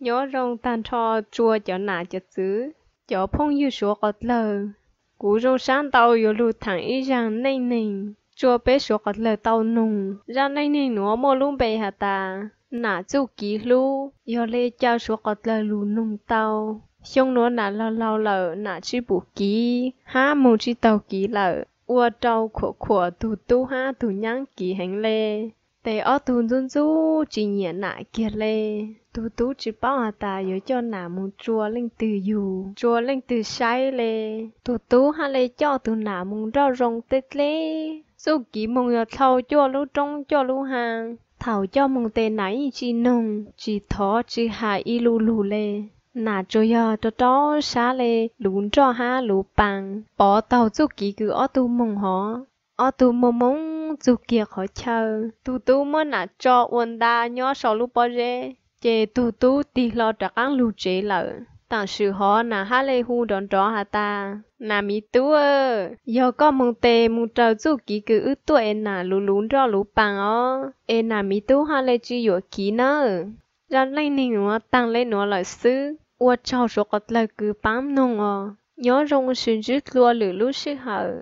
Nyob zoo tag nrho tsua cov nam cov txwv, cov phooj ywg suav qos dlawg. Kuv zoo sab ntau yuav lug thaam ib zaag neej neeg tsua peb suav qos dlawg tau noog. Zaj neej neeg nuav muaj lub npe has tas nam txuj kiv hlub, yog le caw suav qos dlawg lug noog tau. Xyoo nuav nam laug laug lawm, nam tsi pum kiv hab moog tsi taug kiv lawm, ua rau khuam khuam tug tub hab tug nyaab kiv heev le. Tes ob tug ntxub ntxub tsi nyiam nam kiag le. Tug tub tsi paub has tas yuav coj nam moog tsua leej twg yug, tsua leej twg saib le. Tug tub hab le coj tug nam moog nroj zoo dleb dleb. Txuj kiv moog yog dlhau cuaj lub roob cuaj lub haav. Thaum coj moog tes nam yeej tsi noog, tsi thov tsi has ib lu lug le. Nam tsuas yog rau rau sab le luv nroj hab luv paa, pov taug txuj kiv kws ob tug moog hov. Ob tug moog moog txug kiag qhov chaw, tug tub muab nam tso ua nta nyob sau lub pob zeb, ces tug tub tig hlo rov qaab lug tsev lawm. Taam sim hov nam hab le hu nrov nrov has tas, nam miv tub, yog koj moog tes moog raws txuj kiv kws wb tuaj es nam luv luv nroj luv paa os, es nam miv tub hab le tsi yuam kiv nawb. Zaj neej neeg nuav taag le nuav lawm xwb, ua tsaug suav qos dlawg kws paab noog os. Nyob zoo swm ntsib dlua lwm lub sij hawm.